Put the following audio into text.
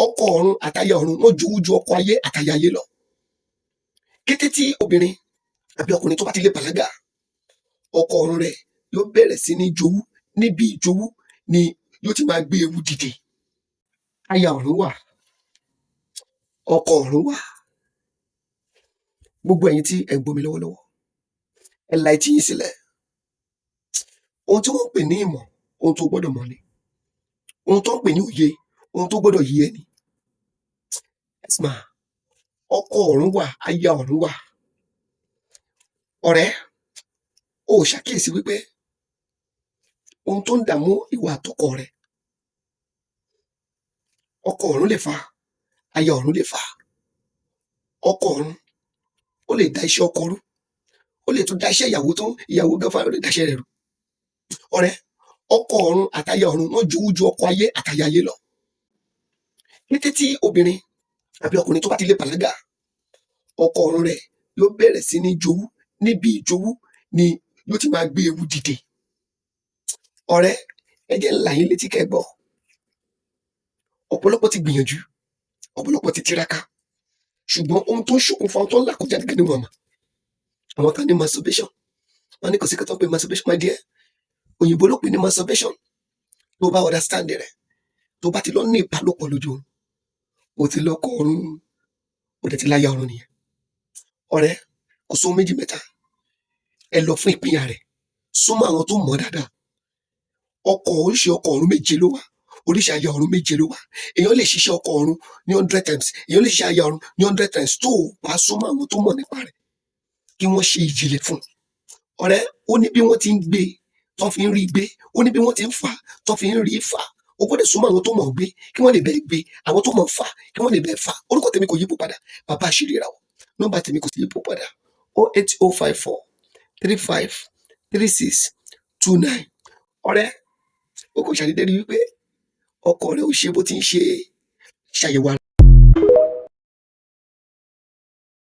Ọkọ ọ̀run àtaya ọ̀run, wọ́n jowú ju ọkọ ayé àtaya ayé lọ. Kété tí obìnrin àbí ọkùnrin tó bá ti lè bàlágà, ọkọ ọ̀run rẹ̀ yóò bẹ̀rẹ̀ sí ní jowú. Níbi ìjowú ni yóò ti máa gbé ewu dìde. Aya ọ̀run wà, ọkọ ọ̀run wà. Gbogbo ẹ̀yin tí ẹ ń gbọ́ mi lọ́wọ́lọ́wọ́, ẹ la etí yín sílẹ̀. Ohun tí wọ́n ń pè ní ìmọ̀, ohun tó gbọ́dọ̀ mọ̀ ni. Ohun tó ń pè ní òye, ohun tó gbọ́dọ̀ yé ẹ ni. Ẹsìmà, ọkọ ọ̀run wà, aya ọ̀run wà. Ọ̀rẹ́, o ò ṣàkíyèsí wípé ohun tó ń dààmú ìwọ àtọkọ rẹ, ọkọ ọ̀run lè fà á, aya ọ̀run lè fà á. Ọkọ ọ̀run, ó lè da iṣẹ́ ọkọ rú, ó lè tún da iṣẹ́ ìyàwó tó ìyàwó gan fúnra rẹ̀, ó lè daṣẹ́ rẹ̀ rú. Ọ̀rẹ́, ọkọ ọ̀run àtaya ọ̀run, wọ́n jowú ju ọkọ ayé àtaya ayé lọ. Kété tí obìnrin àbí ọkùnrin tó bá ti lè bàlágà, ọkọ ọ̀run rẹ̀ yóò bẹ̀rẹ̀ sí ní jowú. Níbi ìjowú ni yóò ti máa gbé ewu dìde. Ọ̀rẹ́, ẹ jẹ́ n là yín létí kẹ́ ẹ gbọ́. Ọ̀pọ̀lọpọ̀ ti gbìyànjú, ọ̀pọ̀lọpọ̀ ti tiraka, ṣùgbọ́n ohun tó ń ṣokùnfà ohun tó ń là kọjá gẹ́gẹ́ ni wọn mọ̀. Àwọn kan ní masturbation, wọ́n ní kò sí nǹkan tó ń pè ní masturbation. My dear, òyìnbó ló pè ní masturbation. Tó bá understand rẹ̀, tó bá ti lọ ní ìbálòpọ̀ lójú oorun, o ti lọ́kọ ọ̀run, o dẹ̀ ti láya ọ̀run nìyẹn. Ọ̀rẹ́, kò sóhun méjì mẹ́ta, ẹ lọ fún ìpínyà rẹ̀. Súnmọ́ àwọn tó mọ̀ dáadáa. Ọkọ, oríṣi ọkọ ọ̀run méje ló wà, oríṣi aya ọ̀run méje ló wà. Èèyàn lè ṣiṣẹ́ ọkọ ọ̀run ní 100 times, èèyàn lè ṣiṣẹ́ aya ọ̀run ní 100 times, tó o bá súnmọ́ àwọn tó mọ̀ nípa rẹ̀ kí wọ́n ṣe ìjìnlẹ̀ fún un. Ọ̀rẹ́, ó ní bí wọ́n ti ń gbé tó fi ń rí gbé, ó ní bí wọ́n ti ń fà tó fi ń rí fà. O gbọ́dọ̀ súnmọ́ àwọn tó mọ̀ gbé kí wọ́n lè bẹ́ẹ̀ gbé, àwọn tó mọ̀ fà kí wọ́n lè bẹ́ẹ̀ fà. Orúkọ tèmi kò yípo padà, Bàbá Àṣírí Ìràwọ̀. Nọ́mbà tèmi kò sì yípo padà: 08054353629. Ọ̀rẹ́, o kò ṣàdédé rí wípé ọkọ rẹ ò ṣe bó ti ń ṣe. Ṣàyẹ̀wò ara.